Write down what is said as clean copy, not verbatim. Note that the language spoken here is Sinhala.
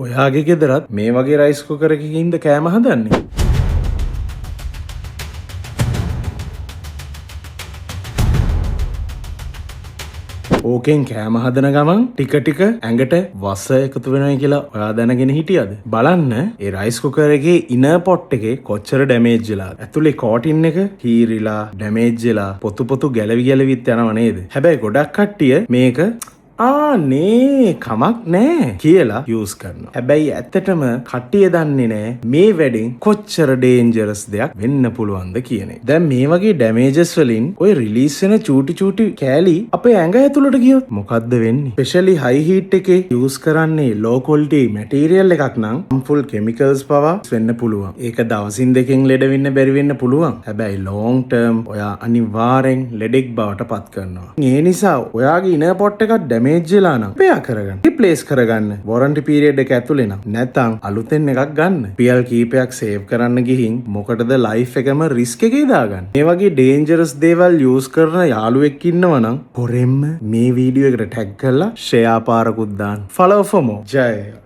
ඔයාගේ ගෙදරත් මේ වගේ රයිස් කුකර් එකකින්ද කෑම හදන්නේ? ඕකෙන් කෑම හදන ගමන් ටික ටික ඇඟට වස එකතු වෙනවා කියලා ඔයා දැනගෙන හිටියද? බලන්න ඒ රයිස් කුකර් එකේ ඉනර් පොට් එකේ කොච්චර ඩැමේජ් වෙලාද? ඇතුලේ කෝටින් එක හීරිලා, ඩැමේජ් වෙලා, පොතු පොතු ගැලවි ගැලවිත් යනව නේද? හැබැයි ගොඩක් කට්ටිය මේක ආනේ කමක් නෑ කියලා යූස් කරනවා. හැබැයි ඇත්තටම කට්ටිය දන්නේ නෑ මේ වැඩෙන් කොච්චර ඩේන්ජරස් දෙයක් වෙන්න පුළුවන්ද කියන එක. දැන් මේ වගේ ඩැමේජස් වලින් ඔය රිලීස් වෙන චූටි චූටි කෑලි අපේ ඇඟ ඇතුළට ගියොත් මොකද්ද වෙන්නේ? ස්පෙෂලි හයි හීට් එකේ යූස් කරන්නේ ලෝ ක්වොලිටි මැටීරියල් එකක් නම් හාම්ෆුල් කෙමිකල්ස් පවා වෙන්න පුළුවන්. ඒක දවසින් දෙකෙන් ලෙඩ වෙන්න බැරි වෙන්න පුළුවන්. හැබැයි ලොං ටර්ම් ඔයා අනිවාර්යෙන් ලෙඩෙක් බවට පත් කරනවා. ඒ නිසා ඔයාගේ ඉනර් පොට් එකක් ඩැමේජ් වෙලා නම් රිපෙයාර් කරගන්න. රිප්ලේස් කරගන්න. වොරන්ටි පීරියඩ් එක ඇතුලේ නම්. නැත්නම් අලුතෙන් එකක් ගන්න. රුපියල් කීපයක් සේව් කරන්න ගිහින් මොකටද ලයිෆ් එකම රිස්ක් එකේ දාගන්න? මේ වගේ ඩේන්ජරස් දේවල් යූස් කරන යාළුවෙක් ඉන්නවා නම් හොරෙන්ම මේ වීඩියෝ එකට ටැග් කරලා ෂෙයා පාරකුත් දාන්න. Follow for more. ජය වේවා.